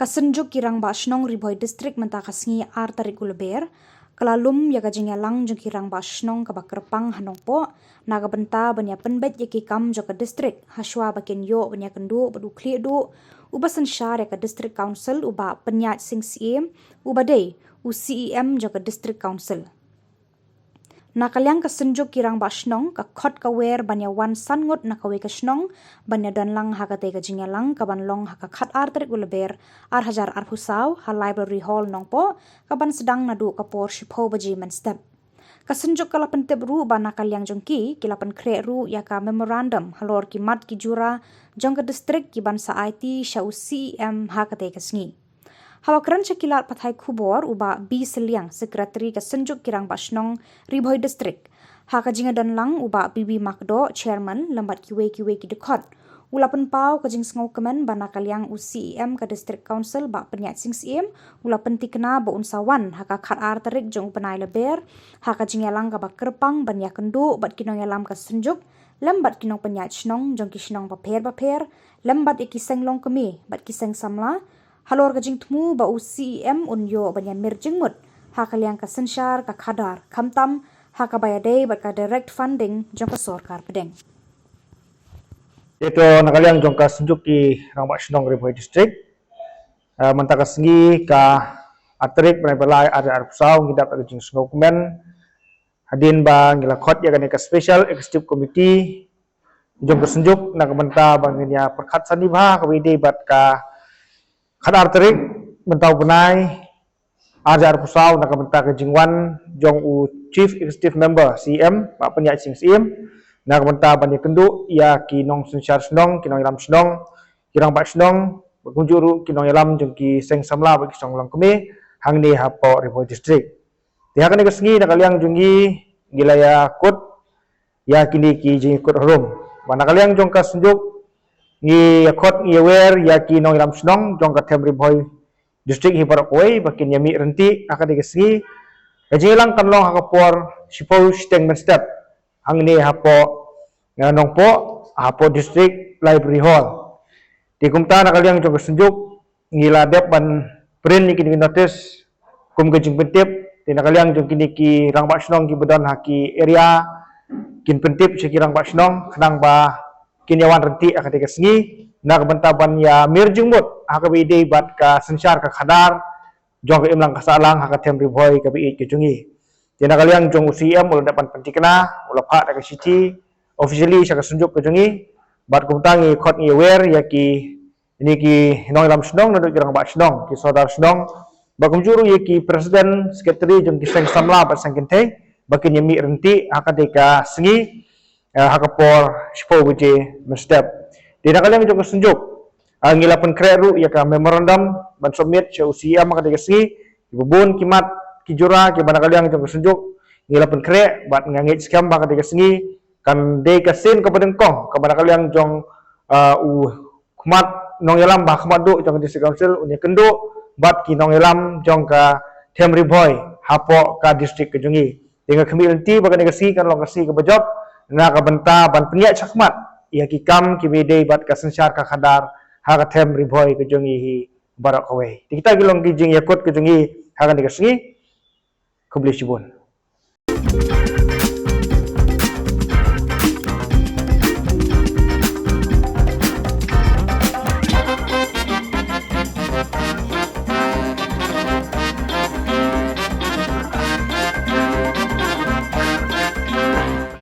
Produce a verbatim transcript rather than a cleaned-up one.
Ka Synjuk ki Rangbah Shnong Ri Bhoi District mynta ka sngi ar tarik u Lber ka la lum ïa ka jingïalang jong ki Rangbah Shnong kaba kyrpang ha Nongpoh na ka bynta ban ïa pynbeit ïa ki kam jong ka district ha shwa ba kin ïoh ban ïa kynduh bad u khlieh duh uba synshar ïa ka District Council, u Bah Pynïaid Sing Syiem, uba dei u C E M jong ka District Council. Na ka liang ka Synjuk ki Rangbah Shnong ka khot ka wer ban ïa wan san ngut na kawei ka shnong ban ïa don lang ha katei ka jingïalang kaban long ha ka khat ar tarik u Lber ar hajar arphew saw ha Library Hall Nongpoh, kaban sdang naduh ka por shiphew baje mynstep. Ka Synjuk ka la pyntip ruh ba na ka liang jong ki ki la pynkhreh ruh ïa ka memorandum halor ki mat ki jura jong ka district kiban sa aiti sha u C E M ha katei ka sngi. Hawa kren sha ki lad pathai khubor, u Bah B Sylliang, Secretary ka Synjuk ki Rangbah Shnong Ri Bhoi District, ha ka jingïadon lang u Bah B B Makdoh, Chairman, lem bad kiwei kiwei ki dkhot, u la pynpaw ka jingsngewkmen ba na ka liang u C E M ka District Council, Bah Pynïaid Sing Syiem, u la pyntikna ba un sa wan ha ka khat ar tarik jong u bnai Lber ha ka jingïalang kaba kyrpang ban ïa kynduh bad ki nongïalam ka Synjuk lem bad ki nongpynïaid shnong jong ki shnong bapher bapher lem bad ïa ki seng longkmie bad ki seng samla halor ka jingthmu ba u C E M un ïoh ban ïa mir jingmut ha ka liang ka synshar ka khadar, khamtam ha kaba ïadei bad ka direct funding jong ka sorkar pdeng. Ito na ka liang jong ka Synjuk ki Rangbah Shnong Ri Bhoi District, ah, mynta ka sngi ka ar tarik bnai ba lai ar hajar arphew saw ngi dap da ka jingsngewkmen hadien ba ngi la khot ïa kane ka Special Executive Committee jong ka Synjuk na ka bynta ba ngin ïa pyrkhat sani bha kaba ïadei bad ka khat ar tarik mynta u bnai ar hajar arphew saw na ka bynta ka jingwan jong u Chief Executive Member, C E M, Bah Pynïaid Sing Syiem, na ka bynta ban ïa kynduh ïa ki nongsynshar shnong, ki nongïalam shnong, ki rangbah shnong bad kumjuh ruh ki nongïalam jong ki seng samla bad ki seng longkmie hangne hapoh Ri Bhoi District. Te ha kane ka sngi na ka liang jong ngi ngi la ïa kut ïa kine ki jingkut harum. Ba na ka liang jong ka Synjuk ngi ïa khot ngi ïa wer ïa ki nongïalam shnong jong ka Them Ri Bhoi District hi baroh kawei ba kin ïa mih ryntih ha kane ka sngi. Ka jingïalang kan long ha ka por shiphew shiteng mynstep hangne hapoh, ïa, Nongpoh, hapoh District Library Hall. Te kumta na ka liang jong ka Synjuk ngi la dep ban print ïa kine ki notice kum ka jingpyntip. Te na ka liang jong kine ki rangbah shnong kiba don ha ki area kin pyntip sha ki rangbah shnong khnang ba kin ïa wan ryntih ha kata ka sngi na ka bynta ban ïa mir jingmut ha kaba ïadei bad ka synshar ka khadar jong ka imlang ka sahlang ha ka Them Ri Bhoi kaba ïeit ka jong ngi. Te na ka liang jong u C E M u la dep ban pyntikna, u la phah da ka shithi officially sha ka Synjuk ka jong ngi. Bad kumta ngi khot ngi ïa wer ïa ki, ïa kine ki nongïalam shnong naduh ki rangbah shnong, ki sordar shnong, bad kumjuh ruh ïa ki president, secretary jong ki seng samla bad seng kynthei ba kin ïa mih ryntih ha kata ka sngi, eh, ha ka por shiphew baje mynstep. Te na ka liang jong ka Synjuk, ah, ngi la pynkhreh ruh ïa ka memorandum ban submit sha u C E M ha kata ka sngi. Kiba bun ki mat ki jura kiba na ka liang jong ka Synjuk ngi la pynkhreh bad nga ngeit skhem ba ha kata ka sngi kan dei ka sien kaba nyngkong kaba na ka liang jong, ah, u khmat nongïalam ba khmat duh jong ka District Council un ïa kynduh bad ki nongïalam jong ka Them Ri Bhoi hapoh ka district ka jong ngi. Te nga khmih lynti ba kane ka sngi kan long ka sngi kaba jop na ka bynta ban pynïaid shakhmat ïa ki kam kiba ïadei bad ka synshar ka khadar ha ka Them Ri Bhoi ka jong ngi hi baroh kawei. Te kita ki long ki jingïakut ka jong ngi ha kane ka sngi. Khublei shibun.